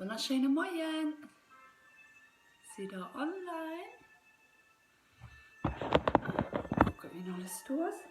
Wonnerschéine Moien! Sidd der online? Kucke wien alles do ass.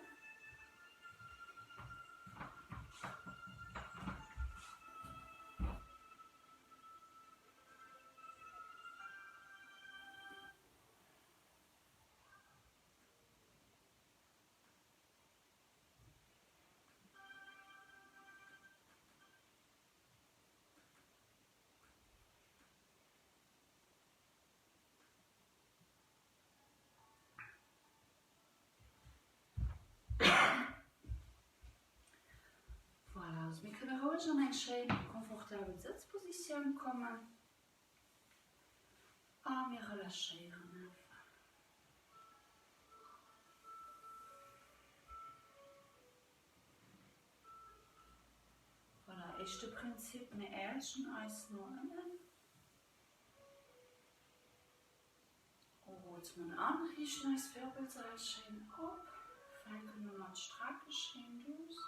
Voilà, also mir kënne roueg an eng schéin confortabel Sëtzpositioun kommen a mir relâchéieren einfach. Voilà, éischte Prinzip, mir äerchen eis no ënnen. Ootmen an, riichten eis Wirbelsail schéin op, fänken u mat strecke schéin duuss.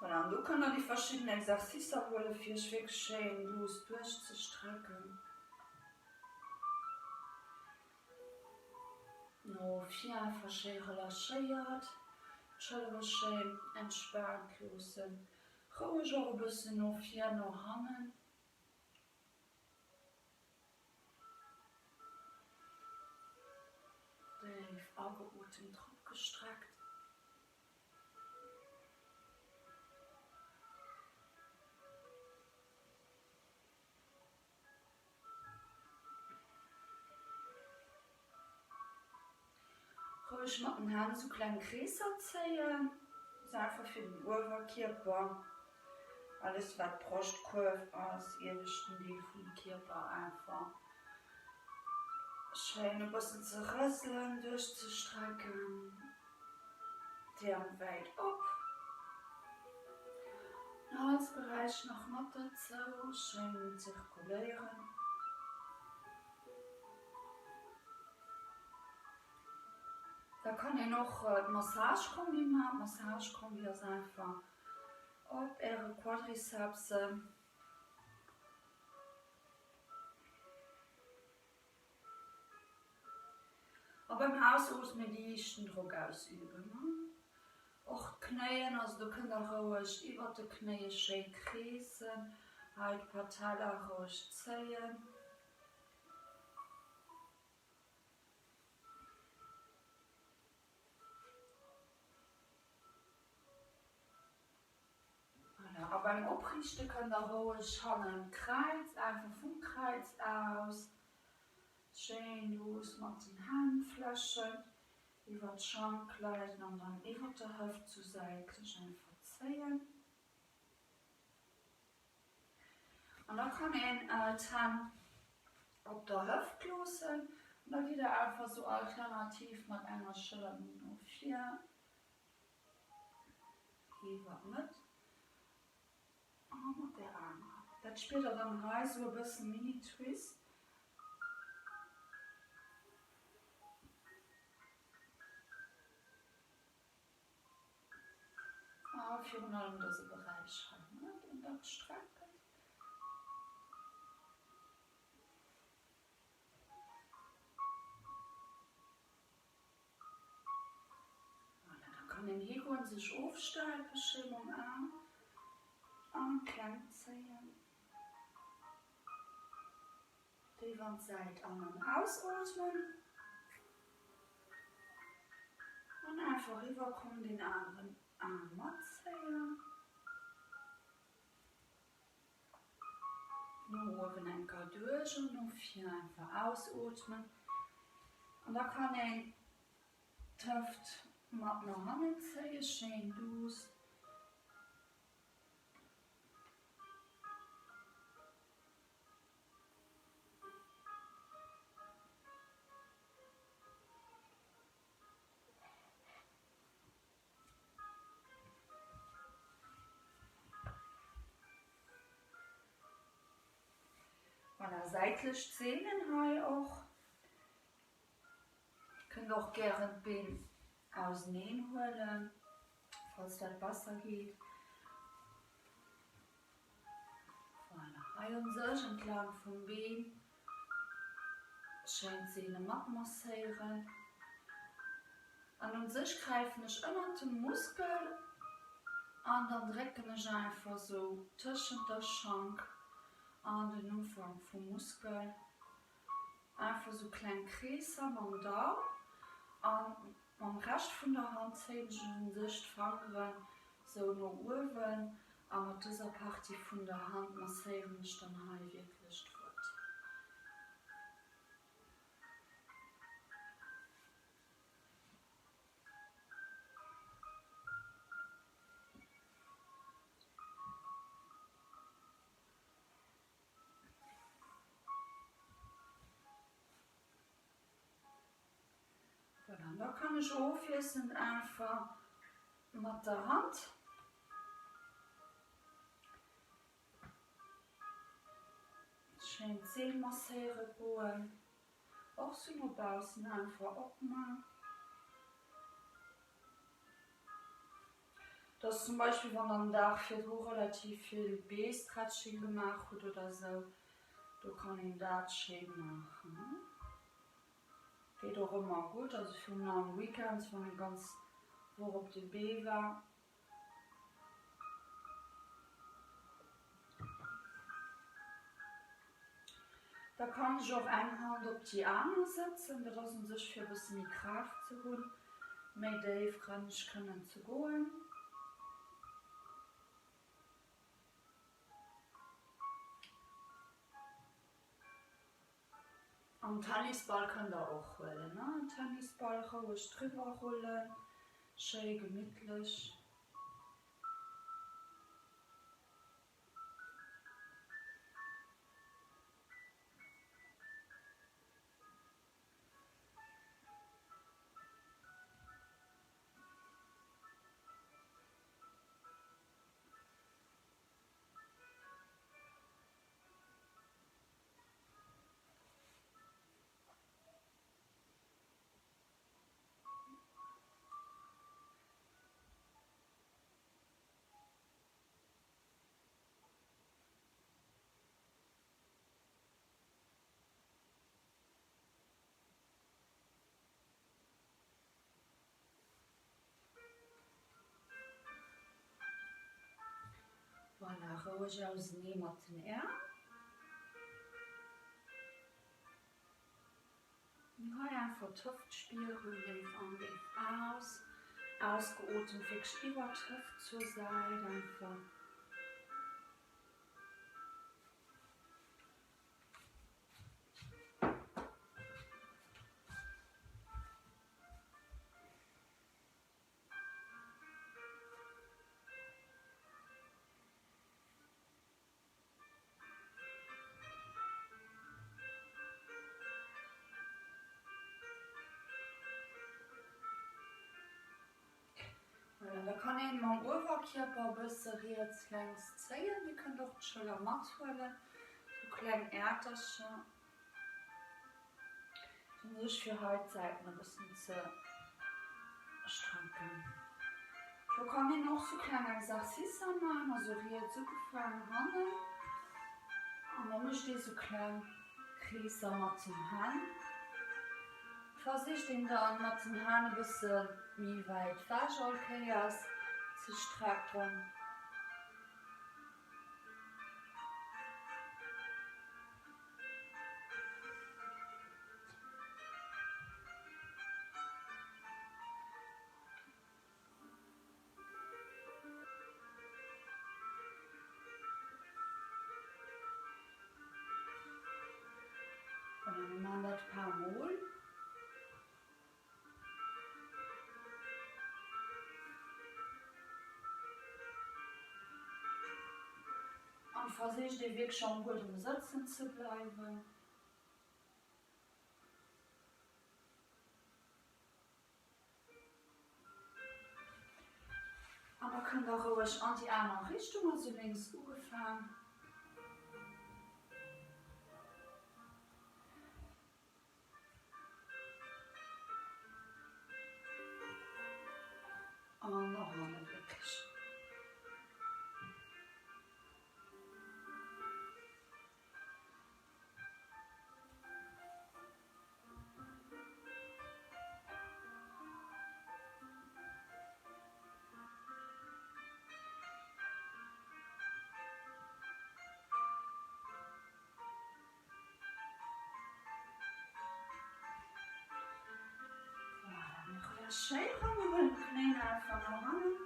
Voilà, an do kënnt der déi verschidden Exercicer huelen, fir iech wierklech schéin lues duerchzestrecken. No vir einfach schéi relâchéiert, d'Schëllere schéin entspaant loossen, roueg och e bëssen no vir, no hannen. Déif ageotemt, eropgestreckt. Roueg mat den Hänn esou kleng Kreesser zéien, ass einfach fir den Uewerkierper, alles wat Broschtkuerf ass, ieweschten Deel vum Kierper einfach schéin e bëssen ze rëselen, duerchzestrecken, d'Äerm wäit op, den Halsberäich nach mat derzou, schéin zirkuléieren. Da kann een och d'Massage-Kombi maachen. D'Massage-Kombi ass einfach op äre Quadricepsen. A beim Ausootme liichten Drock ausüben. Och d'Knéien, also do kënnt der roueg iwwert de Knéie schéi kreesen, hei d'Patella roueg zéien. Voilà, a beim Opriichte kënnt der roueg hannen d'Kräiz, einfach vum Kräiz aus, schéin lues mat den Hänn flächen iwwer d'Schank leiden an dann iwwer der Hëft sou säitlech einfach zéien. An da kann een d'Hänn op der Hëft loossen an da gitt der einfach sou alternativ mat enger Schëller méi no vir iwwer d'Mëtt a mat där anerer. Dat spiert der dann hei sou e bëssen Mini-Twist. A virun allem dëse Beräich hei, ne, deen da gestreckt gëtt. Voilà, da kann een higoen, sech ofstäipen, schéi mam Aarm an kleng zéien. Déif an d'Säit an an ausootmen. An einfach riwwer kommen, deen aneren Aarm matzéien. No uewen enker duerch an no vir einfach ausootmen. An da kann een d'Hëft mat no hannen zéien, schéin duuss. Säitlech d'Sehnen hei och. Kënnt och gären d'Been auseneen huelen, falls dat besser geet. Voilà, hei un sech entlang vum Been schéin d'Sehne matmasséieren. An un sech gräifen ech ënnert dem Muskel an dann drécken ech einfach sou tëschent der Schank an den Ufank vum Muskel einfach sou kleng Kreesser mam Daum an mam Rescht vun der Hand zéien ech un sech d'Fangeren sou no uewen a mat dëser Partie vun der Hand masséieren ech dann hei wierklech d'Wued. Voilà, an da kann ech ofwiesselnd einfach mat der Hand schéin d'Seen masséiere goen, och sou no baussen einfach opman. Dass zum Beispill wann der den Dag virdru relativ vill Bee-Stretching gemaach hutt oder sou, do kann een dat schéin maachen. Geet och ëmmer gutt, also virun allem weekends wann een ganz Woch op de Bee war. Da kann ech och eng Hand op déi aner sëtzen, dat ass un sech fir e bësse méi Kraaft ze hunn, méi déifgrënneg kënnen ze goen. An Tennisball kënnt der och huelen, ne? Tennisball roueg driwwer rullen, schéi gemittlech. Voilà, roueg ausenee mat den Äerm. Hei einfach d'Hëft spieren, déif an, déif aus. Ausgeotemt wierklech iwwer d'Hëft zur Säit einfach. Voilà, da kann een mam Uewerkierper e bësse riets, lenks zéien. Dir kënnt och d'Schëller mathuelen, sou kleng Äertercher. Fir sech fir hei d'Säiten e bëssen ze strecken. Do kann een och sou kleng Exercicer maachen, also riets ugefaangen hannen an da mécht ee sou kleng Kreesser mat den Hänn. Versicht een dann mat den Hänn e bësse méi wäit wech all Kéiers ze strecken. Voilà, mir maachen dat e paar Mol. An versicht ee wierklech am Buedem sëtzen ze bleiwen. An da kënnt der roueg an déi aner Richtung, also lénks ugefaang. hannen wierklech. Voilà, mir relâchéieren, mir huelen d'Knéien einfach no hannen,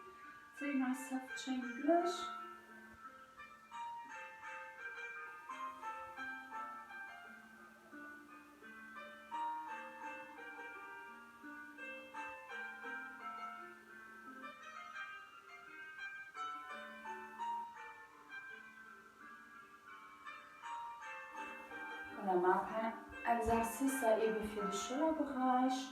zéien eis Hëft schéin duerch. Voilà, mar e paar Exercicer ebe fir de Schëllerberäich.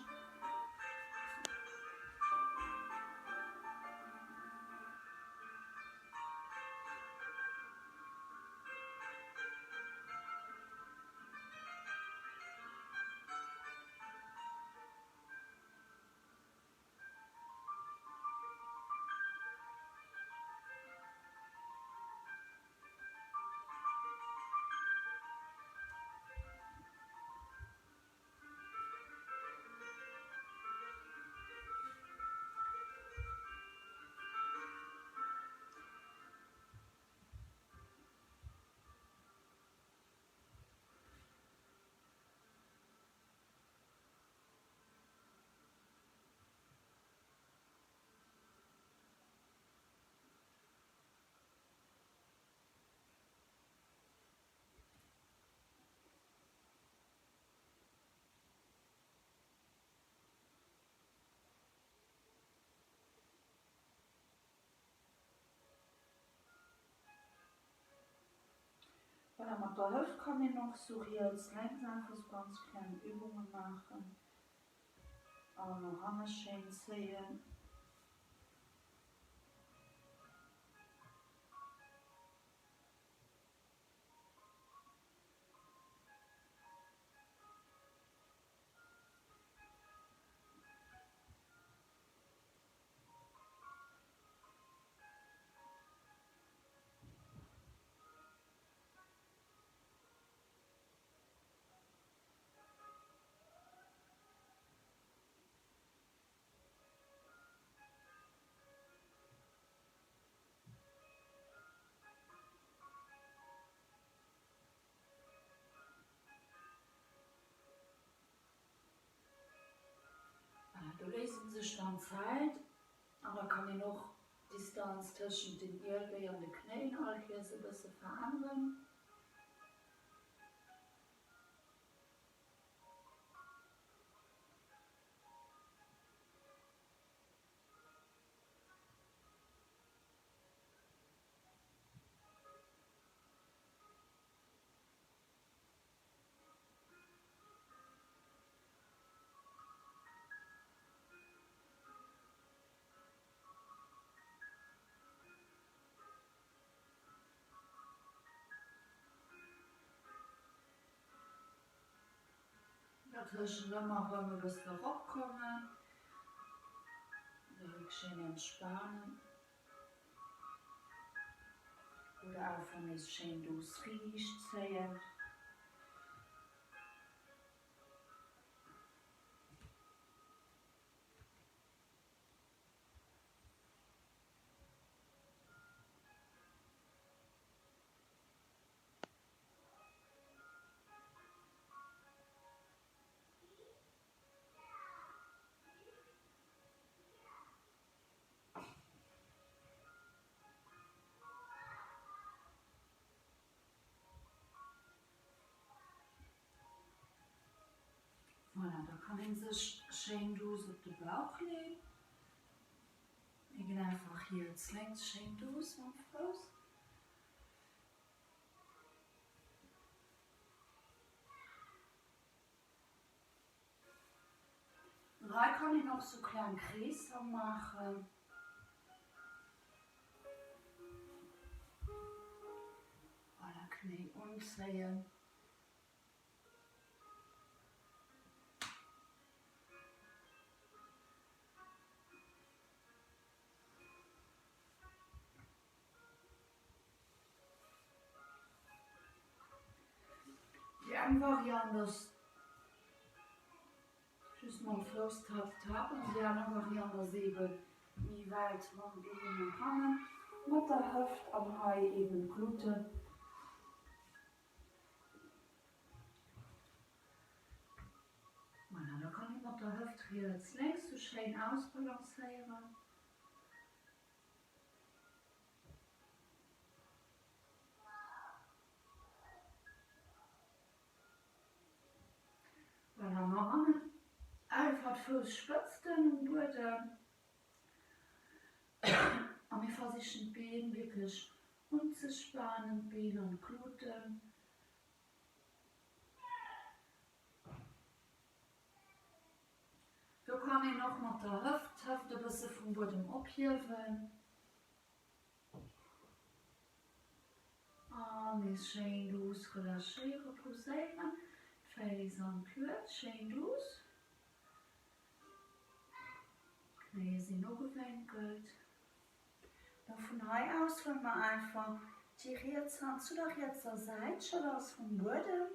Voilà, mat der Hëft kann een och sou riets, lénks einfach sou ganz kleng Übunge maachen an no hanne schéin zéien. Voilà, do léisen sech dann d'Zäit an da kann een och d'Distanz tëschent den Ielbéi an de Knéien all Kéiers e bësse veränneren. Dertëschent ëmmer erëm e bëssen eropkommen, de Réck schéin entspanen oder einfach nees schéin douce riicht zéien. Voilà, da kann een sech schéin douce op de Bauch leen. Mir ginn einfach riets, lénks schéin douce mam Fouss. An hei kann een och sou kleng Kreesser maachen. Voilà, Knéi unzéien. Eng Variant ass just mam Fouss tap tap an déi aner Variant ass eben méi wäit mam Been no hannen mat der Hëft an hei eben d'Gluten. Voilà, da kann ee mat der Hëft riets lénks sou schéin ausbalancéieren. Voilà, no hannen einfach d'Fousspëtzten um Buedem a mir versichen d'Been wierklech unzespanen, d'Been an d'Gluten. Do kann een och mat der Hëft d'Hëft e bësse vum Buedem ophiewen. An nees schéin duuss relâchéiere, poséieren, d'Féiss an d'Lued, schéin duuss. D'Knéie sinn ugewénkelt. Da vun hei aus huele mer einfach déi riets Hand zu der rietser Säit, d'Schëller ass vum Buedem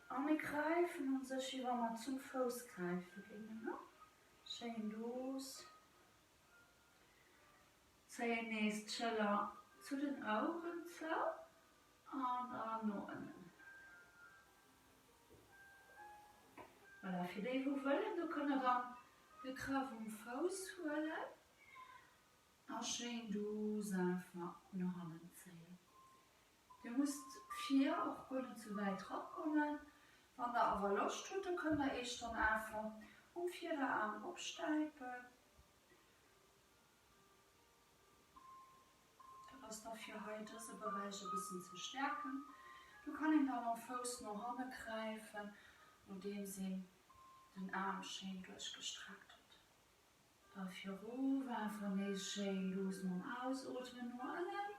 a mir gräifen un sech wéi wa mer zum Fouss gräife géingen. Schéin duuss. Zéien nees d'Schëller zu den Oueren zou an dann no ënnen. Voilà, fir déi wou wëllen, do kënnt der dann de Krëff um Fouss huelen a schéin douce einfach no hannen zéien. Dir musst vir och guer net sou wäit rakommen. Wann der awer Loscht hutt, da kënnt der eech dann einfach um Fiederarm opstäipen. Dat ass da fir hei dëse Beräich e bëssen ze stäerken. Do kann een da mam Fouss no hanne gräifen, nodeems een den Aarm schéin duerchgestreckt huet. Da viru einfach nees schéin lues mam Ausootmen no ënnen.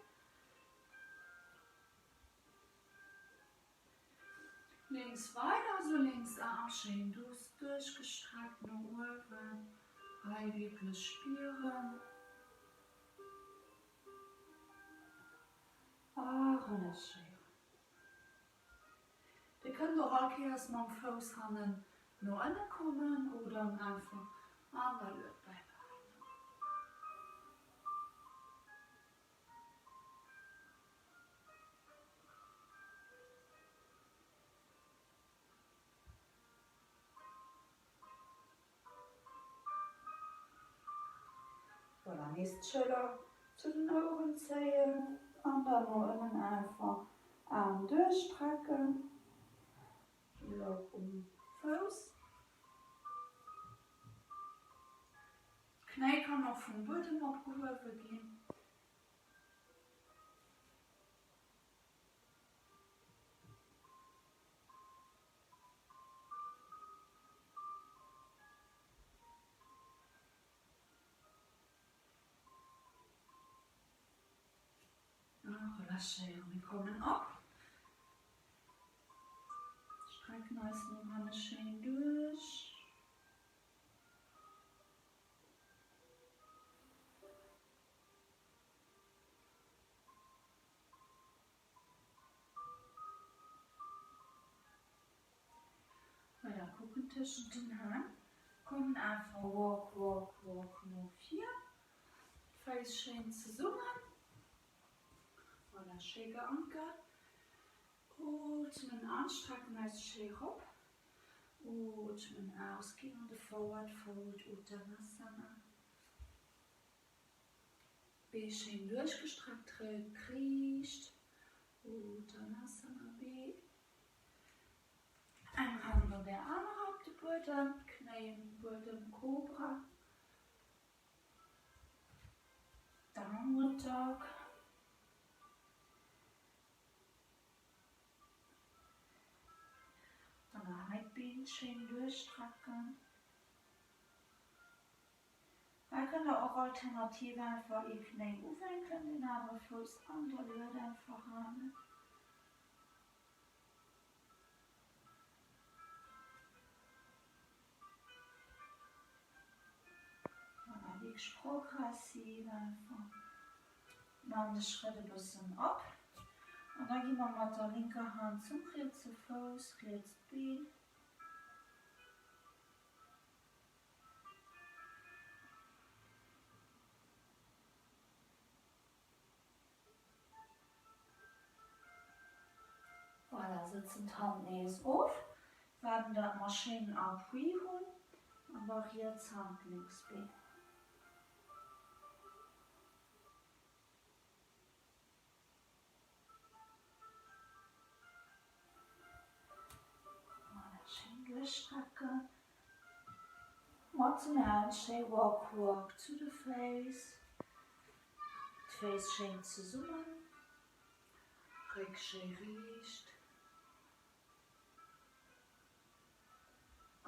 Lénks weider, also lénks Aarm schéin duuss duerchgestreckt no uewen, hei wierklech spieren a relâchéieren. Dir kënnt och all Kéiers mam Fouss hannen no ënne kommen oder en einfach an der Lued bäibehalen. Voilà, nees d'Schëller zu den Oueren zéien an dann no ënnen einfach Aarm duerchstrecken. Schëller um Fouss. D'Knéi kann och vum Buedem opgehuewe ginn. A relâchéieren. Mir kommen op. Strecken eis no hanne schéin duerch. Voilà, kucken tëschent den Hänn, kommen einfach walk, walk, walk no vir, d'Féiss schéin zesummen, voilà, schéi geankert, ootmen an, strecken eis schéi rop. Ootmen aus, ginn an de Forward Fold, Uttanasana. Bee schéin duerchgestreckt, Réck riicht, Uttanasana B. Eng Hand an där anerer op de Buedem, Knéien um Buedem, Kobra. Downward Dog. Dann nach hei d'Been schéin duerchstrecken. Hei kënnt der och alternativ einfach ee Knéi uwénkelen, deen anere Fouss an der Lued einfach halen. Voilà, wierklech progressiv einfach. Maan de Schrëtt e bëssen op. An da gi mer mat der linker Hand zum rietse Fouss, rietst Been. Voilà, sëtzen d'Hand nees of, waarden dat mer schéinen Appui hunn an da riets Hand, lénks Been. Voilà, schéin duerchstrecken. Mat den Hänn schéi Walk Walk zu de Féiss. D'Féiss schéin zesummen, Réck schéi riicht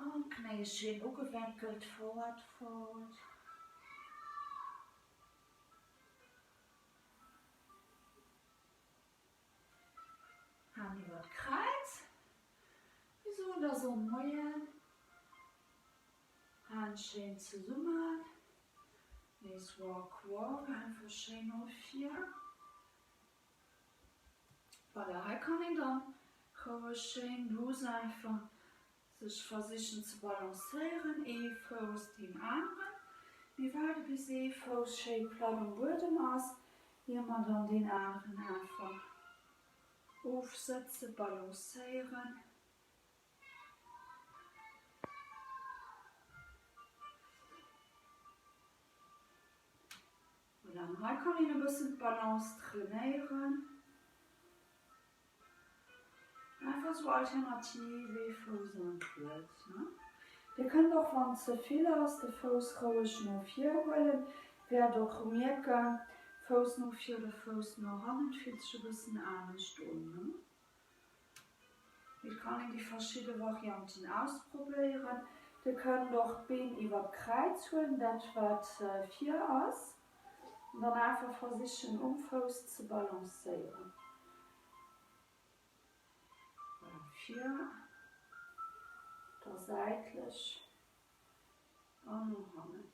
an d'Knéie schéin ugewenkelt, Forward Fold. Hänn iwwer d'Kräiz. Mir soen der Sonn Moien. Hänn schéin zesummen. Nees Walk Walk, einfach schéin no vir. Voilà, hei kann een dann roueg schéin lues einfach sech versichen ze balancéieren, ee Fouss deem aneren. Mir waarde bis ee Fouss schéi platt um Buedem ass, ier mer dann deen aneren einfach ofsëtze, balancéieren. Voilà, an hei kann een e bëssen d'Balance trainéieren. Einfach sou alternativ ee Fouss an d'Luet, ne? Dir kënnt och, wann ze vill ass, de Fouss roueg no vir huelen. Wäert och mierken, Fouss no vir oder Fouss no hannen, et fillt sech e bëssen anescht un, ne? Et kann een déi verschidde Varianten ausprobéieren. Dir kënnt och d'Been iwwer d'Kräiz huelen, dat wat vir ass, an dann einfach versichen um Fouss ze balancéieren. Voilà, vir, da säitlech an no hannen.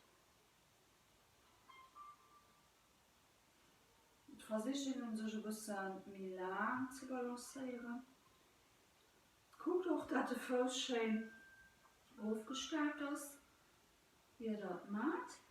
Et versicht een un sech e bësse méi laang ze balancéieren. Kuckt och dat de Fouss schéin ofgestäipt ass ier der et maacht.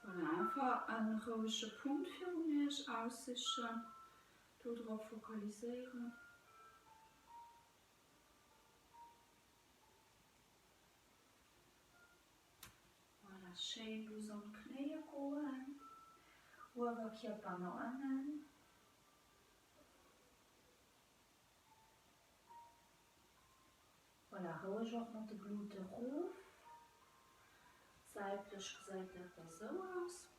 Voilà, einfach en rouege Punkt virun iech aussichen, do drop fokaliséieren. Voilà, schéin lues an d'Knéie goen, Uewerkierper no ënnen. Voilà, roueg och mat de Glute rof. Säitlech gesäit dat da sou aus.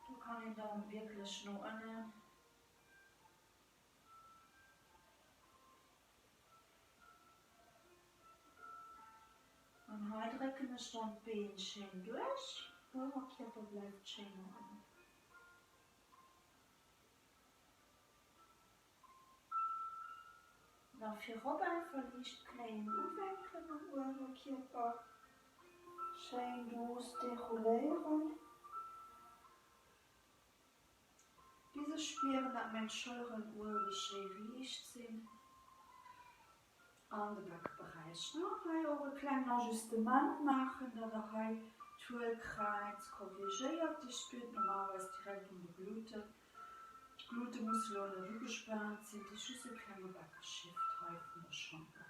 Do kann een dann wierklech no ënnen. An hei drécken ech dann d'Been schéin duerch. Uewerkierper bleift schéin no ënnen. Nach virop einfach liicht d'Knéien uwenkelen am Uewerkierper, schéin douce derouléieren, bis ech spieren, dat meng Schëlleren uewe schéi riicht sinn an de Beckeberäich. Hei och e klengen Ajustement maachen, dat der hei d'Huelkräiz korrigéiert. Dir spiert normalerweis direkt un de Gluten. D'Glute musse lo net ugespaant sinn, et ass just e klenge Beckeshift hei vun der Schank aus.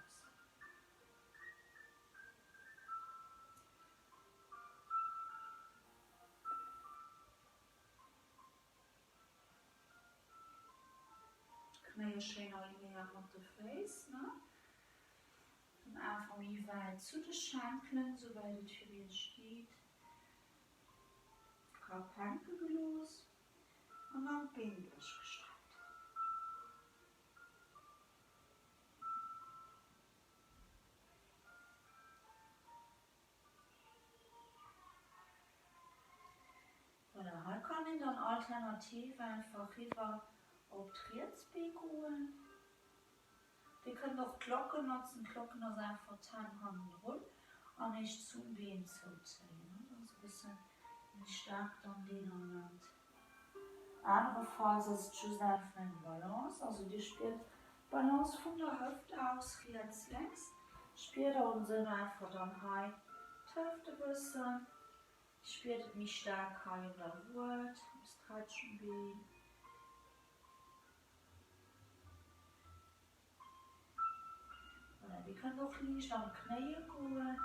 D'Knéie schéin alignéiert mat de Féiss, ne? Dann einfach méi wäit zu de Schenkelen, souwäit et fir iech geet. Kapp hänke gelooss an dann d'Been duerchgestreckt. Voilà, hei kann een dann alternativ einfach riwwer op d'riets Bee goen. Dir kënnt och d'Locken notzen. D'Locken ass einfach d'Hänn hannendrun an iech zum Been zouzéien. Dat ass e bësse méi staark dann deen Ament. Anerefalls ass et just einfach eng Balance. Also dir spiert d'Balance vun der Hëft aus, riets, lénks. Spiert och am Sënn einfach dann hei d'Hëft e bëssen. Spiert et méi staark hei un der Wued, um Stretch um Been. Voilà, Dir kënnt och liicht an d'Knéie goen.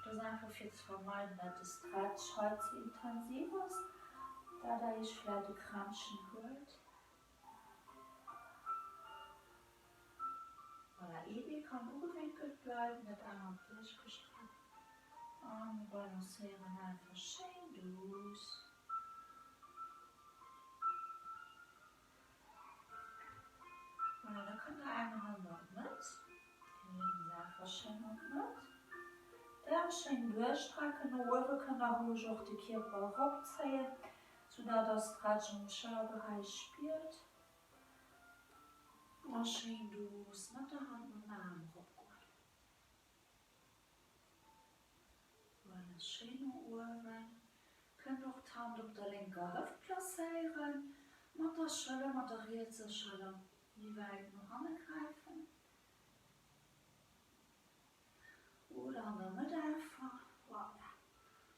Dat ass einfach fir ze vermeiden, dat de Stretch hei ze intensiv ass, dat der iech vläit e Krämpchen huelt. Voilà, ee Bee kann ugewénkelt bleiwen, dat anert duerchgestreckt a mir balancéieren einfach schéin duuss. Voilà, da kënnt der eng Hand an d'Mëtt, déi lénks einfach schéin an d'Mëtt. D'Äerm schéin duerchstrecken, no uewe kënnt der roueg och de Kierper eropzéien, sou dat der Stretch am Schëllerberäich spiert. A schéin douce mat der Hand mam Aarm eropgoen. Voilà, schéin no uewen. Kënnt och d'Hand op der lénker Hëft placéieren, mat der Schëller, mat der rietser Schëller méi wäit no hanne gräifen oder an der Mëtt einfach. Voilà,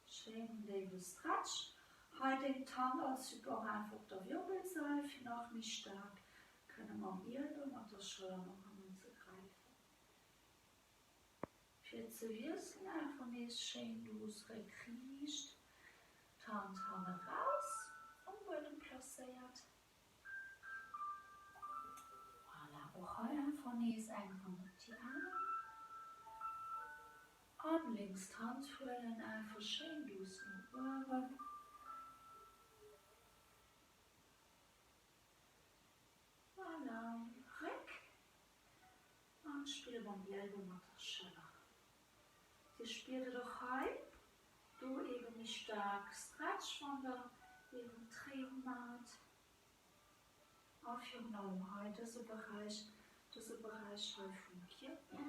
schéinen déiwe Stretch. Hei déngt d'Hand als Support einfach op der Wirbelsail, fir nach méi staark kënne mam Ielbou, mat der Schëller no hannen ze gräifen. Fir ze wiesselen einfach nees schéin douce Réck riicht, d'Hand hanne raus um Buedem placéiert. Voilà, och hei einfach nees eng Hand op déi aner an lénks d'Hand huelen, einfach schéin douce no uewen. Voilà, Réck An spille mam Ielbo mat der Schëller. Dir spiert et och hei, do eben méi staark Stretch wann der eben d'Dréiung maacht. A virun allem hei dëse Beräich, dëse Beräich hei vum Kierper,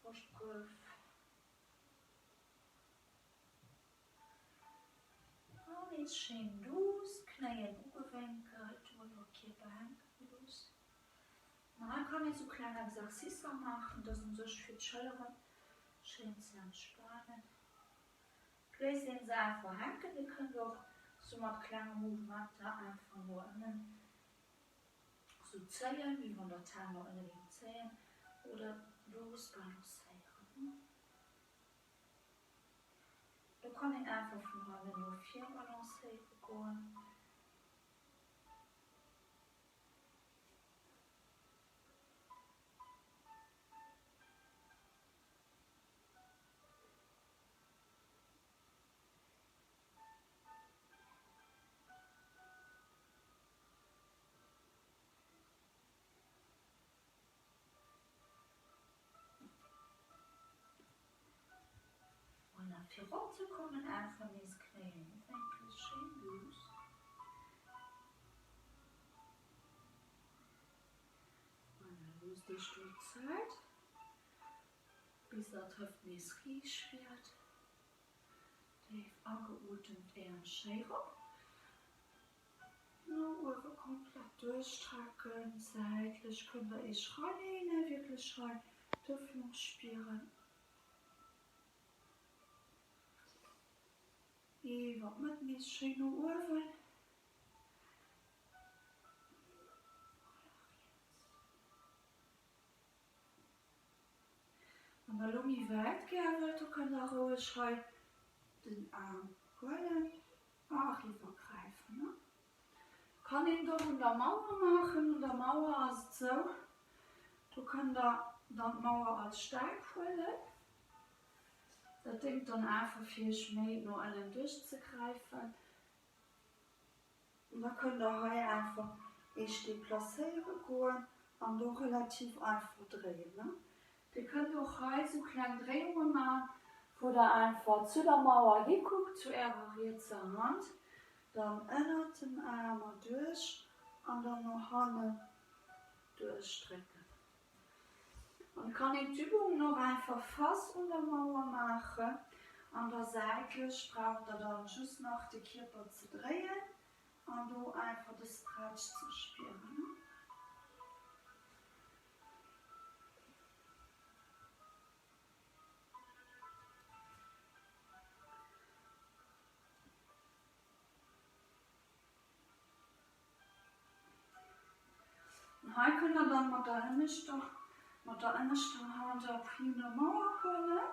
Broschtkuerf. An nees schéin douce, Knéien ugewénkelt, Uewerkierper hänke gelooss. An hei kann een sou kleng Exercicer maachen, dat ass un sech fir d'Schëlleren schéin ze entspanen. Et léisst een se einfach hänken, dir kënnt och sou mat klenge Mouvementer einfach no ënnen sou zéien, wéi wann der d'Hänn no ënne géingt zéien oder douce balancéieren. Do kann een einfach vun hannen no vir balancéiere goen. Voilà, fir rop ze kommen einfach nees Knéien uwénkelen, schéin douce. Voilà, loosst iech do Zäit, bis der d'Hëft nees riicht wiert. Déif ageotemt, Äerm schéi rop. No uewe komplett duerchstrecken, säitlech kënnt der iech raleenen, wierklech hei d'Ëffnung spieren. Iwwer d'Mëtt nees schéin no uewen. Voilà, riets. Wann der elo méi wäit gär wëllt, da kënnt der roueg hei den Aarm huelen a eriwwergräifen. Kann een et och un der Mauer maachen. Un der Mauer ass et sou, do kënnt der dann d'Mauer als Stäip huelen. Dat déngt dann einfach fir iech méi no ënnen duerchzegräifen. Da kënnt der hei einfach Iech deplacéiere goen an do relativ einfach dréien. Dir kënnt och hei sou kleng Dréiunge man, wou der einfach zu der Mauer hikuckt, zu ärer rietser Hand, dann ënnert dem Aarm erduerch an dann no hannen duerchdrécken. An et kann een d'Übungen och einfach face un der Mauer maachen an da säitlech braucht der dann just nach de Kierper ze dréien an do einfach de Stretch ze spieren. An hei kënnt der dann mat der hënneschter, mat der ënneschter Hand Appui un der Mauer huelen,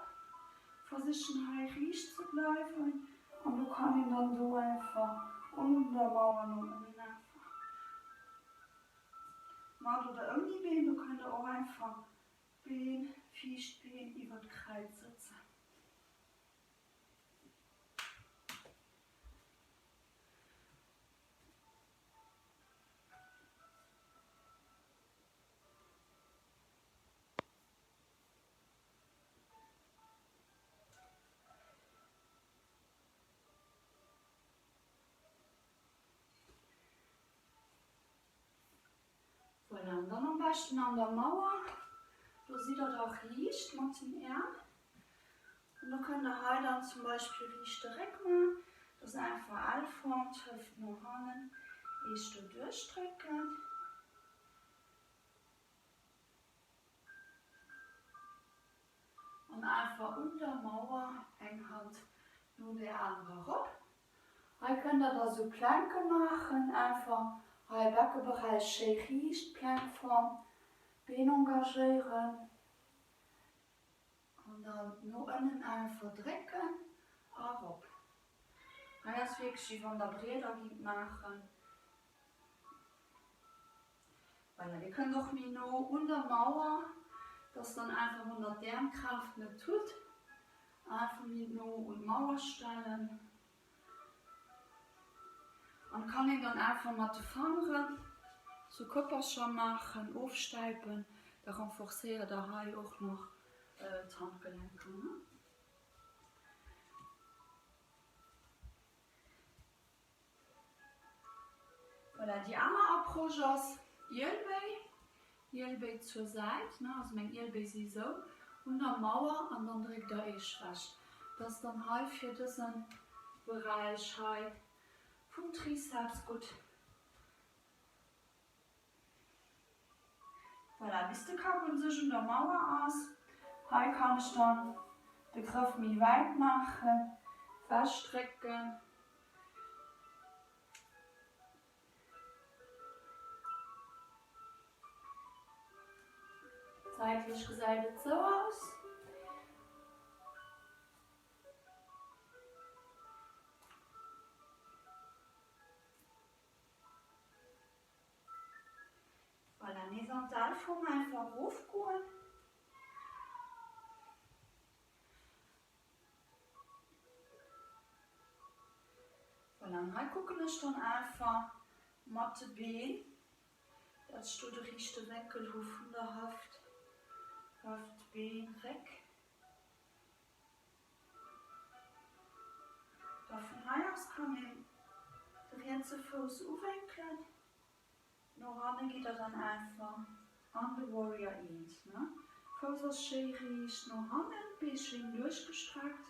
versichen hei riicht ze bleiwen an do kann een dann do einfach un der Mauer no ënnen einfach mat oder ouni Been, do kënnt der och einfach d'Been, viischt Been iwwert d'Kräiz sëtzen. Voilà, an dann am beschten an der Mauer, do sidd der da riicht mat den Äerm. An do kënnt der hei dann zum Beispill riichte Réck man, dass einfach L-Form, d'Hëft no hannen, eech do duerchdrécken. An einfach un der Mauer eng Hand no der anerer rop. Hei kënnt der da sou Planke maachen, einfach hei Beckeberäich schéi riicht, Plankform, Been engagéieren an dann no ënnen einfach drécken a rop. Hei ass wierklech wéi wann der Brieder gingt maachen. Voilà, dir kënnt och méi no un der Mauer, dass dann einfach wann der d'Äermkraaft net hutt, einfach méi no un d'Mauer stellen. An kann een dann einfach mat de Fangeren sou Koppercher maachen, ofstäipen, da renforcéiert der hei och nach d'Handgelenker. Voilà, déi aner Approche ass Ielbéi, Ielbéi zur Säit, ne, also meng Ielbéi si sou un der Mauer an dann dréckt der eech wech. Dat ass dann hei fir dëse Beräich hei vum Trizeps gutt. Voilà, bis de Kapp un sech un der Mauer ass. Hei kann ech dann de Grëff méi wäit maachen, wechdrécken. Säitlech gesäit et sou aus. Voilà, nees an d'L-Form einfach erofgoen. Voilà, an hei kucken ech dann einfach mat de Been, dass ech do de riichte Wénkel hu vun der Hëft, Hëft, Been, Réck. Da vun hei aus kann een de rietse Fouss uwénkelen. No hanne gitt der dann einfach an de Warrior I, ne? Fouss ass schéi riicht no hannen, Bee schéin duerchgestreckt.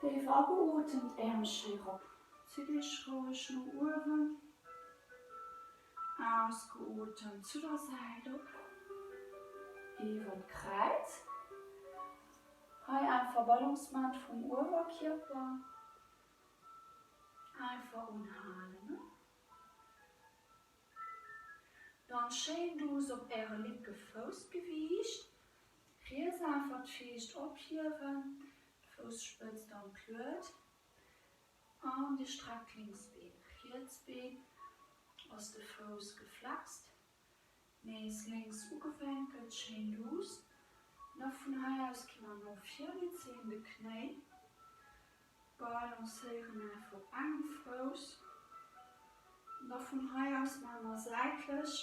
Déif ageotemt, Äerm schéi rop. Zitt iech roueg no uewen. Ausgeotemt zu der Säit op, iwwer d'Kräiz. Hei einfach Balancement vum Uewerkierper. Einfach unhalen. Dann schéin douce op äre linke Fouss d'Gewiicht. Riets einfach d'Viischt ophiewen, d'Fousspëtzt an d'Lued. An dir streckt d'links Been. Riets Been ass de Fouss geflext. Nees lénks ugewénkelt, schéin douce. Da vun hei aus gi mer no vir, mir zéien de Knéi, balancéieren einfach op engem Fouss. Da vun hei aus maache mer säitlech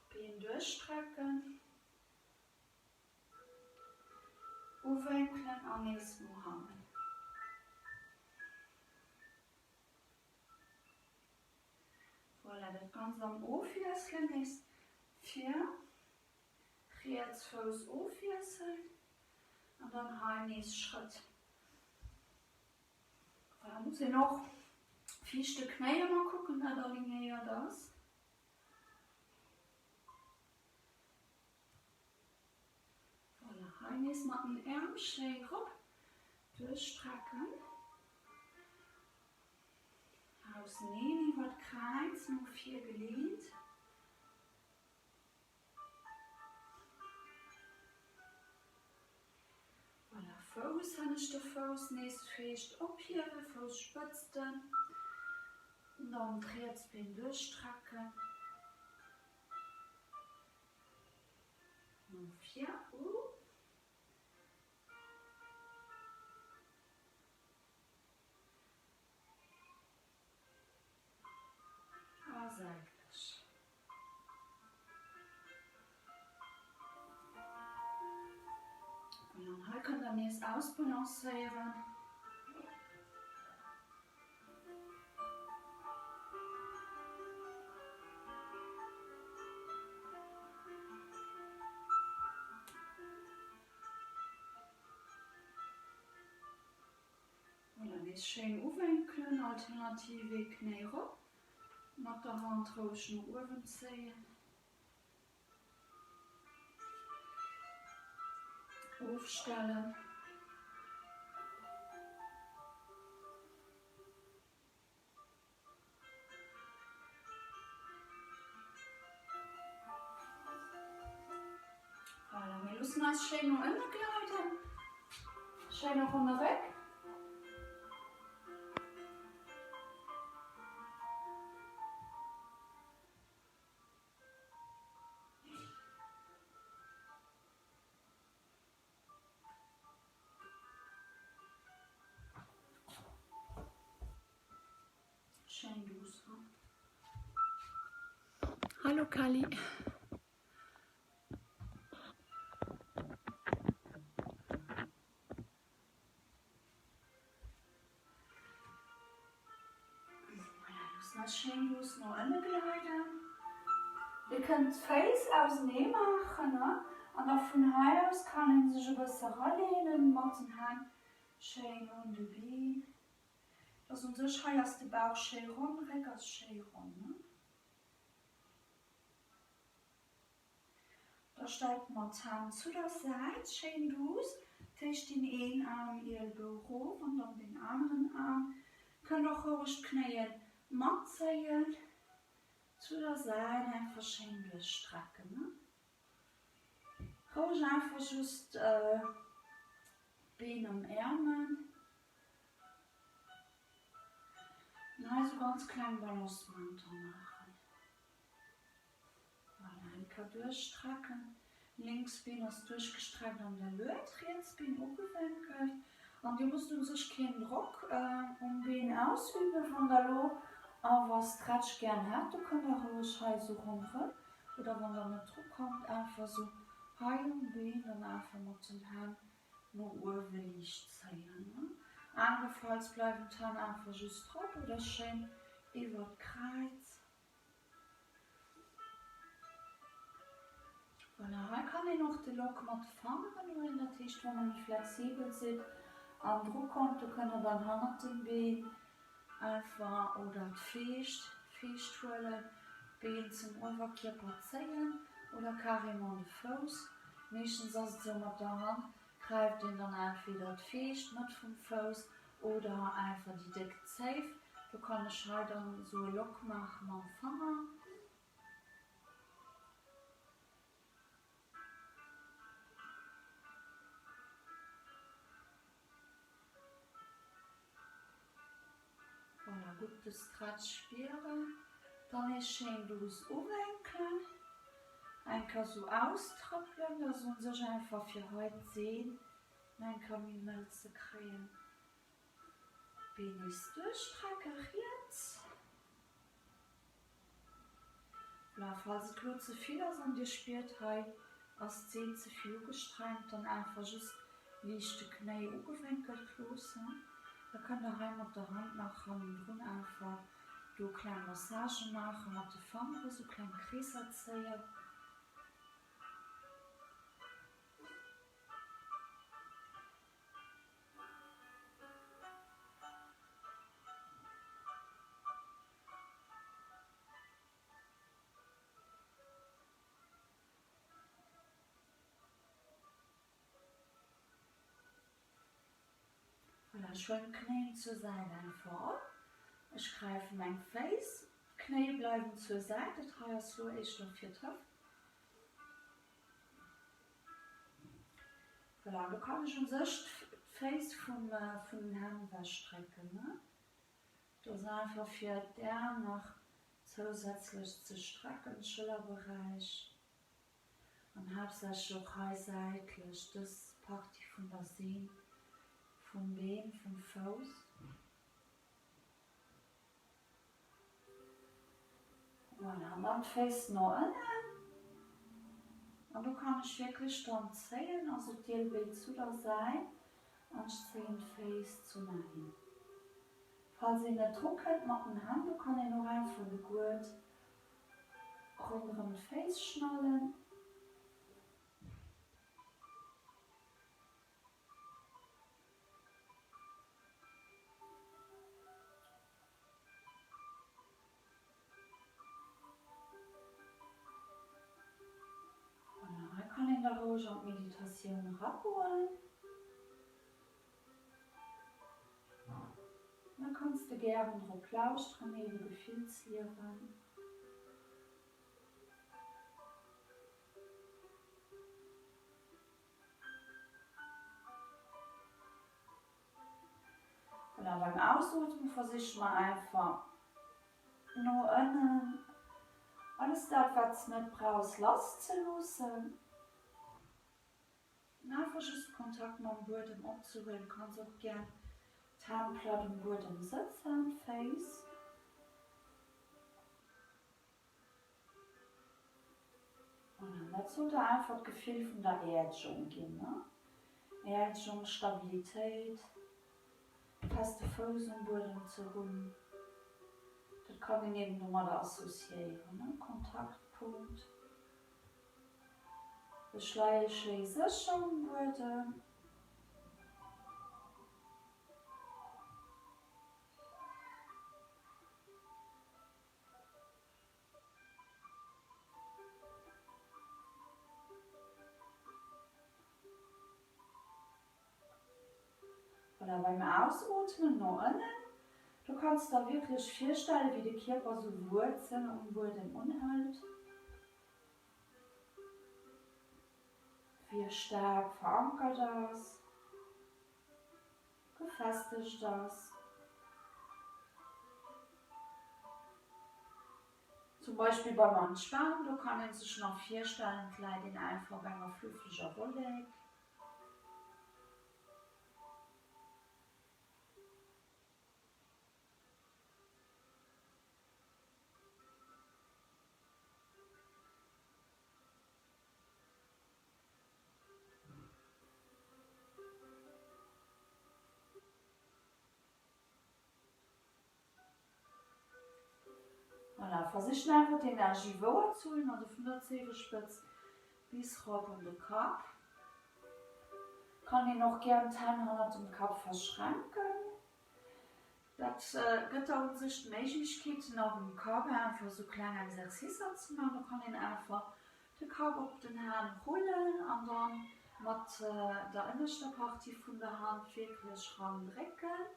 d'Been duerchstrecken, uwénkelen an nees no hannen. Voilà. dat Ganzt am Ofwiesselen nees vir, riets Fouss ofwiesseln an dann hei nees Schrëtt. Voilà, muss een och viischte Knéi ëmmer kucken, dat alignéiert ass. Voilà, hei nees mat den Äerm schéin rop duerchstrecken. Auseneen iwwer d'Kräiz no vir geleent. Voilà, Fouss, hënneschte Fouss nees feescht ophiewen, Fousspëtzten, dann d'riets Been duerchstrecken. No vir, uh. A säitlech. Voilà, an hei kënnt der nees ausbalancéieren. Voilà, nees schéin uwénkelen, alternativ ee Knéi rop, mat der Hand roueg no uewen zéien. Ofstellen. Voilà, mir loossen eis schéin no ënne gleiden. Schéine ronne Réck. Schéin duuss, ne? Hallo Kally. Voilà, loossen eis schéin duuss no ënne gleiden. Dir kënnt d'Féiss ausenee maachen, ne? An da vun hei aus kann een sech e bësse raleenen mat den Hänn schéin un de Been. Dass un sech hei ass de Bauch schéi ronn, Réck ass schéi ronn, ne? Da stäipe mer d'Hänn zu der Säit, schéin duuss, d'éischt deen een Aarm, Ielbou rof an dann deen aneren Aarm. Kënnt och roueg d'Knéien matzéien zu der Säit, einfach schéin duerchstrecken, ne? Roueg einfach just d'Been ëmäermen. An hei sou ganz kleng Balancementer maachen. Voilà, eng Kéier duerchstrecken. Lénks Been ass duerchgestreckt an der Lued, riets Been ugewenkelt. An dir musst u sech keen Drock um Been ausüben. Wann der lo awer Stretch gären hätt, do kënnt der roueg hei sou ronderëm oder wann der net dru kommt, einfach sou hei um Been dann einfach mat den Hänn no uewe liicht zéien. Anerefalls bleiwen d'Hänn einfach just drop oder schéin iwwert d'Kräiz. Voilà, hei kann een och de Lock mat de Fangeren huelen, dat heescht wann der méi flexibel sidd an dru kommt, do kënnt der dann hannert dem Been einfach oder d'Feescht, Feescht huelen, d'Been zum Uewerkierper zéien oder carrément de Fouss. Meeschtens ass et sou mat der Hand gräift een dann entweder d'Feescht, d'Mëtt vum Fouss oder einfach déi déck Zéif. Do kann ech hei dann esou e Lock maache mam Fanger. Voilà, gutt de Stretch spieren. Dann nees schéin douce uwénkelen. Eng Kéier sou austrëppelen, dat ass un sech einfach fir hei d'Sehn eng Kéier méi mëll ze kréien. D'Been nees duerchstrecken, riets. Voilà, falls et lo ze vill ass an dir spiert hei ass d'Sehn ze vill ugestrengt, dann einfach just liicht de Knéi ugewénkelt loossen. Da kënnt der hei mat der Hand nach hannendrun einfach. Do kleng Massagë maachen mat de Fangere, sou kleng Kreesser zéien. Voilà, ech huelen d'Knéien zur Säit einfach op. Ech gräife meng Féiss, d'Knéie bleiwen zur Säit, dat hei ass lo éischter fir d'Hëft. Voilà, an do kann ech u sech d'Féiss vum vun den Hänn ewechdrécken, ne? Dat ass einfach fir d'Äerm nach zousätzlech ze strecken, Schëllerberäich. An haaptsächlech och hei säitlech dës Partie vun der Sehn vum Been, vum Fouss. Voilà, an dann d'Féiss no ënnen. An do kann ech wierklech dann zéien, also d'Ielbeen zu der Säit an ech zéien d'Féiss zu mer hin. Falls een net dru kënnt mat den Hänn, do kann een och einfach de Gurt Ronderëm d'Féiss schnallen. Voilà, hei kann een da roueg an d'Meditatioun eragoen. Da kanns de gären drop lauschteren, ebe Gefillsliewen. Voilà, beim Ausootmen versiche mer einfach no ënnen alles dat, wat s net brauchs, lasszeloossen. Einfach just Kontakt mam Buedem opzehuelen. Du kanns och gär d'Hänn platt um Buedem sëtzen, d'Féiss. Voilà, dat soll der einfach d'Gefill vun der Äerdung ginn, ne? Äerdung, Stabilitéit, feste Fouss um Buedem ze hunn. Dat kann een eben domadder associéieren, ne? Kontaktpunkt. Ech leie schéi sécher um Buedem. Voilà, beim Ausootmen no ënnen. Du kanns der wierklech virstellen, wéi de Kierper sou Wuerzelen um Buedem unhëlt, wéi e staark verankert ass, gefestegt ass. Zum Beispill beim Entspanen, do kann een sech nach virstellen, et läit een einfach op enger fluffeger Wollek. Voilà, versichen einfach d'Energie wouer ze huelen, also vun der Zeewespëtz bis rop un de Kapp. Kann een och gären d'Hänn hannert dem Kapp verschränken. Dat gëtt der un sech d'Méiglechkeet nach um Kapp einfach sou kleng Exercicer ze man. Do kann een einfach de Kapp op den Hänn rullen an dann mat der ënneschter Partie vun der Hand wierklech ran drécken.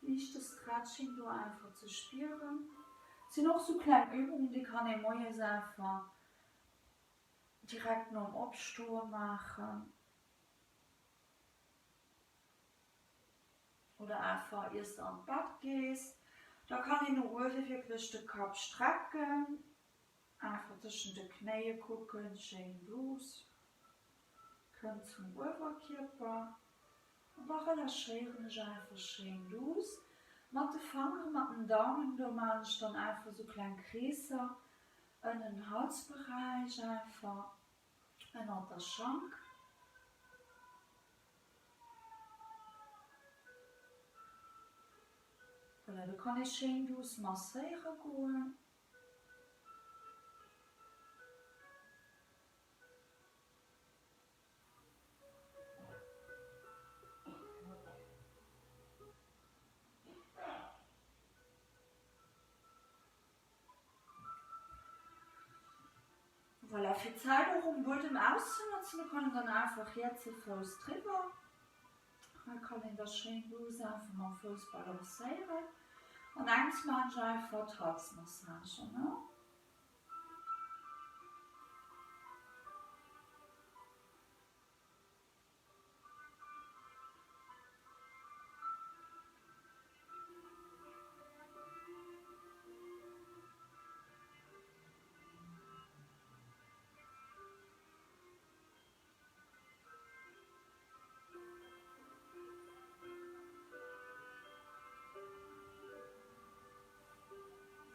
Liichte Stretching do einfach ze spieren. Sinn och sou kleng Übungen déi kann ee moies einfach direkt nom Opstoe maachen. Oder einfach iers de an d'Bett gees. Da kann een no uewe wierklech de Kapp strecken, einfach tëschent de Knéie kucken, schéin douce, kënnt zum Uewerkierper an da relâchéieren ech einfach schéin douce mat de Fangere, mat den Daumen, do maan ech dann einfach sou kleng Kreesser ënnen den Halsberäich einfach ënnert der Schank. Voilà, do kann ee schéin douce masséiere goen. Voilà, fir d'Zäit och um Buedem auszenotzen, do kann een dann einfach rietse Fouss driwwer. Hei kann een da schéin lues einfach mam Fouss balancéieren. An engs maan ech einfach d'Halsmassage, ne?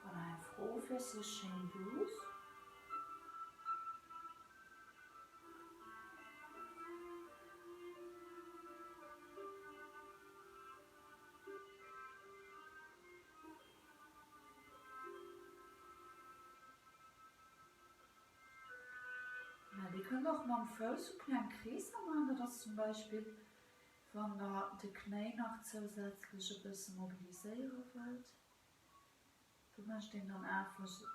Voilà, einfach ofwiesselnd schéin douce. Voilà, Dir kënnt och mam Fouss sou kleng Kreesser maachen. Dat ass zum Beispill, wann der de Knéi nach zousätzlech e bësse mobiliséiere wëllt. Do mécht een dann einfach sou,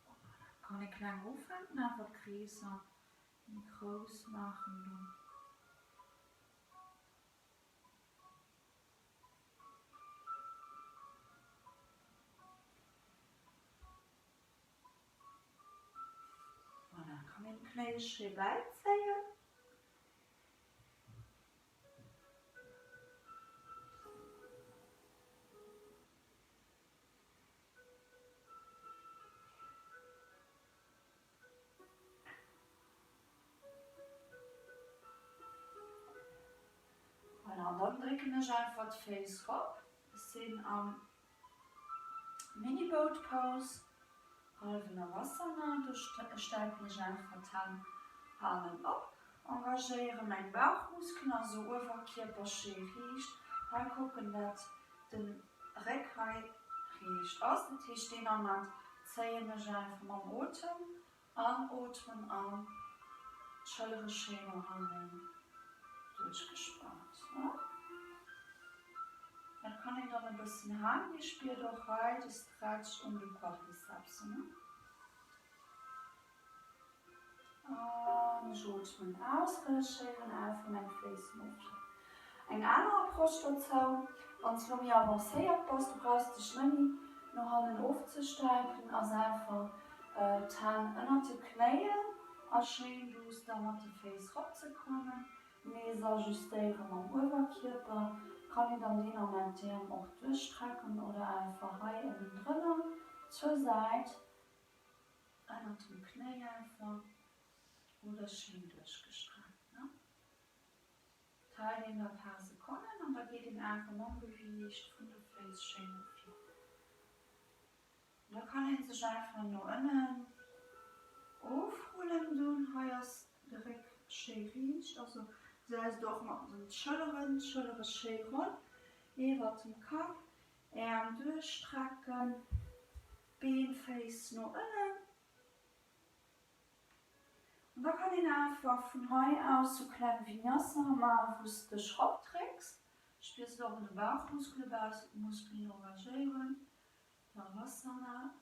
voilà, kann ee kleng ufänken, einfach d'Kreesser méi grouss maachen dann. Voilà, kann een d'Knéi schéi bäizéien. Voilà, an dann drécken ech einfach d'Féiss rop. Ech sinn am Mini Boat Pose, hallef ënner Wasser, do stäipen ech einfach d'Hänn hannen op, engagéiere meng Bauchmuskelen, also Uewerkierper schéi riicht. Hei kucken dat den Réck hei riicht ass, dat heescht deen Ament zéien ech einfach mam Otem an, ootmen an, d'Schëllere schéi no hannen duerchgespaant. Dat kann een dann e bëssen halen, Dir spiert och hei de Stretch un de Quadricepsen. An ech ootmen aus, relâchéieren einfach meng Féiss no vir. Eng aner Approche dozou, wann s lo méi avancéiert bass, du brauchs dech net méi no hannen ofzestäipen, ass einfach d'Hänn ënnert de Knéien a schéin douce da mat de Féiss rop ze kommen. Nees ajustéiere mam Uewerkierper. Kann een dann deen Ament d'Äerm och duerchstrecken oder einfach hei ënnendrënner zur Säit. Ënnert dem Knéi einfach oder schéin duerchgestreckt, ne? Teilt een da paar Sekonnen an da geet een einfach mam Gewiicht vun de Féiss schéin no vir. Da kann een sech einfach no ënnen ofrullen doen. Hei ass de Réck schéi riicht, also säist och mat den Schëlleren, d'Schëllere schéi ronn iwwert dem Kapp, Äerm duerchstrecken. Been, Féiss no ënnen. An da kann een einfach vun hei aus sou kleng Vinyasa maachen, wou s de dech ropdrécks. Spiers et och un de Bauchmuskele, Bauchmuskelen engagéieren. Tadasana.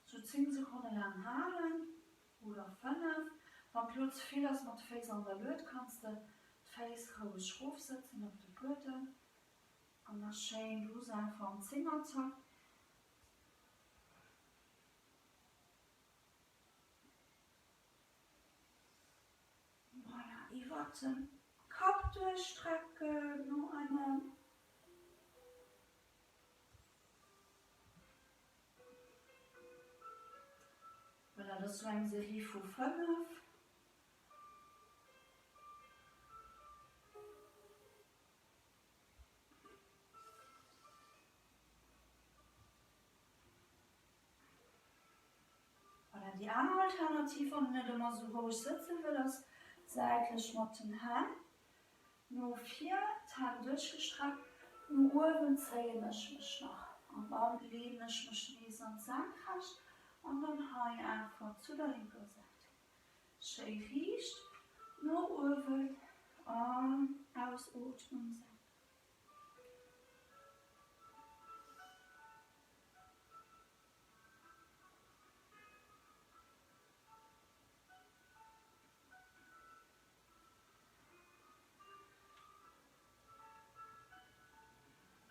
Sou 10 Sekonne laang halen oder 5. Wann d'lo ze vill ass mat de Féiss an der Lued, kanns de d'Féiss roueg rofsëtzen op de Buedem. An da schéin lues einfach am Zéngertakt. Voilà, iwwert den Kapp duerchstrecken, no ënnen. Voilà, dat ass sou eng Serie vu 5. Voilà, déi aner Alternativ, wann een net ëmmer esou roueg sëtze wëll, ass säitlech mat den Hänn no vir, d'Hänn duerchgestreckt. No uewen zéien ech mech nach an dann leeën ech mech nees an d'Senkrecht an dann hei einfach zu der lénker Säit. Schéi riicht no uewen an ausootmen, senken.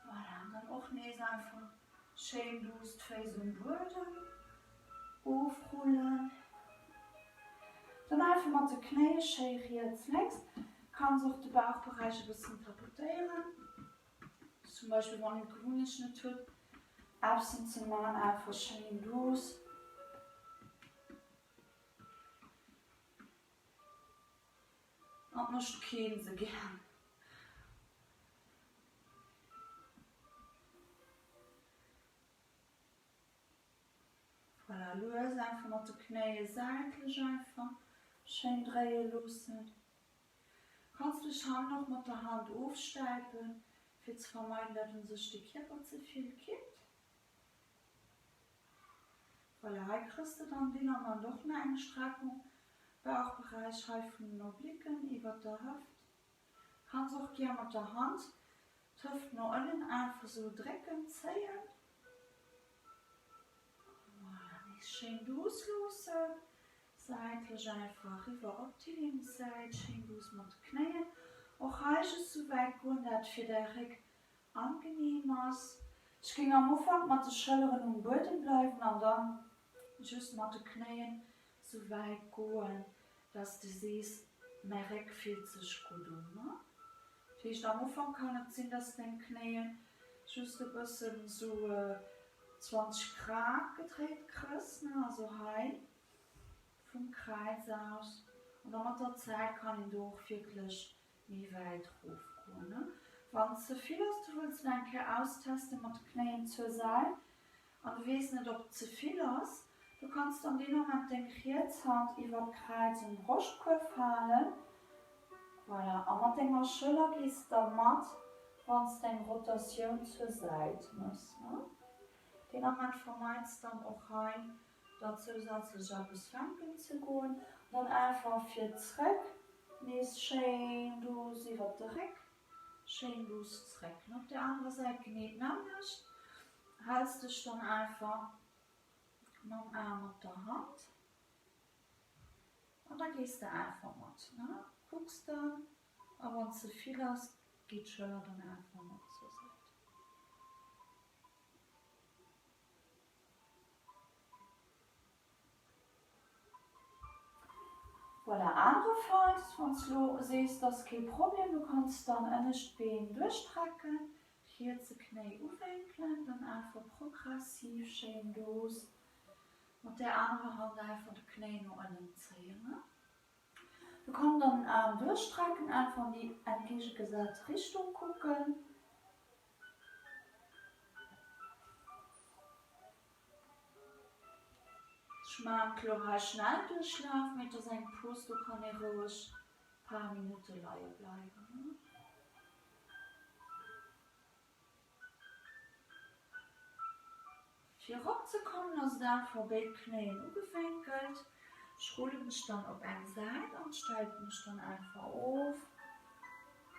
Voilà, an dann och nees einfach schéin douce d'Féiss um Buedem ofrullen. Dann einfach mat de Knéie schéi riets, lénks. Kanns och de Bauchberäich e bëssen tapotéieren, zum Beispill wann een d'Gewunnecht net huet Eppsen ze man, einfach schéin douce. Dat mécht keen se gär. Voilà, lues einfach mat de Knéie säitlech einfach schéin dréie loossen. Kanns dech hannen och mat der Hand ofstäipen, fir ze vermeiden, dat un sech de Kierper ze vill kippt. Voilà, hei krëss de dann deen Ament och nach eng Streckung, Bauchberäich hei vun den Obliquen iwwert der Hëft. Kanns och gär mat der Hand d'Hëft no ënnen einfach sou drécken, zéien. Voilà, nees schéin douce loossen, säitlech einfach riwwer op déi lénks Säit, schéin douce mat de Knéien. Och hei just sou wäit goen, dat fir däi Réck Angenehm ass. Ech géing am Ufank mat de Schëlleren um Buedem bleiwen an dann just mat de Knéien sou wäit goen, dass de sees, mäi Réck fillt sech gutt un. Dat heescht am Ufank kann et sinn, dass deng Knéien just e bëssen sou 20 Grad gedréit krëss, also hei vum Kräiz aus, an da mat der Zäit kann een do och wierklech méi wäit rof goen ne wann ze vill ass, du wëlls et eng Kéier austesten mat de Knéien zur Säit an du weess net ob et ze vill ass, du kanns dann deen Ament deng riets Hand iwwert d'Kräiz um Broschtkuerf halen, voilà, a mat denger Schëller gees da mat wann s deng Rotatioun zur Säit mëss ne, deen Ament vermeits dann och hei da zousätzlech eppes fänken ze goen, dann einfach fir zréck nees schéin douce iwwert de Réck, schéin douce zréck. An op der anerer Säit genee d'nämmlecht, häls dech dann einfach mam Aarm op der Hand an da gees de einfach mat, ne, kucks dann a wann ze vill ass, geet d'Schëller dann einfach mat zur Säit. Voilà, anerefalls, wann s lo sees, dat ass kee Problem, du kanns dann ënnescht Been duerchstrecken, rietse Knéi uwénkelen, dann einfach progressiv schéin douce mat där anerer Hand einfach de Knéi no ënnen zéien. Du kann dann den Aarm duerchstrecken, einfach an déi entgeegegesat Richtung kucken. Ech maan elo hei Schnellduerchlaf, mee et ass eng Pose, do kann ee roueg paar Minutte leie bleiwen. Fir erop ze kommen ass et einfach béid Knéien ugewénkelt. Ech rulle mech dann op eng Säit an stäipe mech dann einfach of.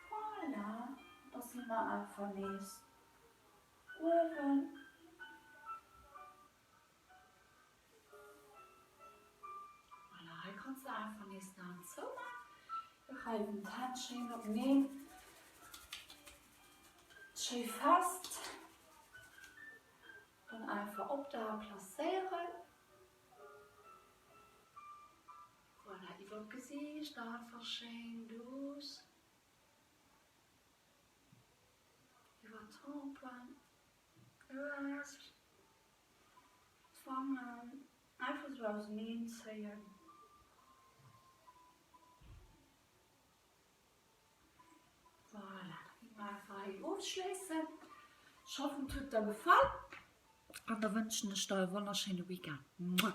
Voilà, da si mer einfach nees uewen. Voilà, hei kanns de einfach nees d'Aen zouman. Wir reiwen d'Hänn schéin openeen, schéi fest, dann einfach op d'Ae placéieren. Voilà, iwwer d'Gesiicht einfach schéin douce. Iwwer d'Tempen, lues. D'Wangen einfach sou auseneen zéien. Voilà, da gi mer einfach hei ofschléissen. Ech hoffen et huet der gefall an da wënschen ech der e wonnerschéine Weekend. Muah.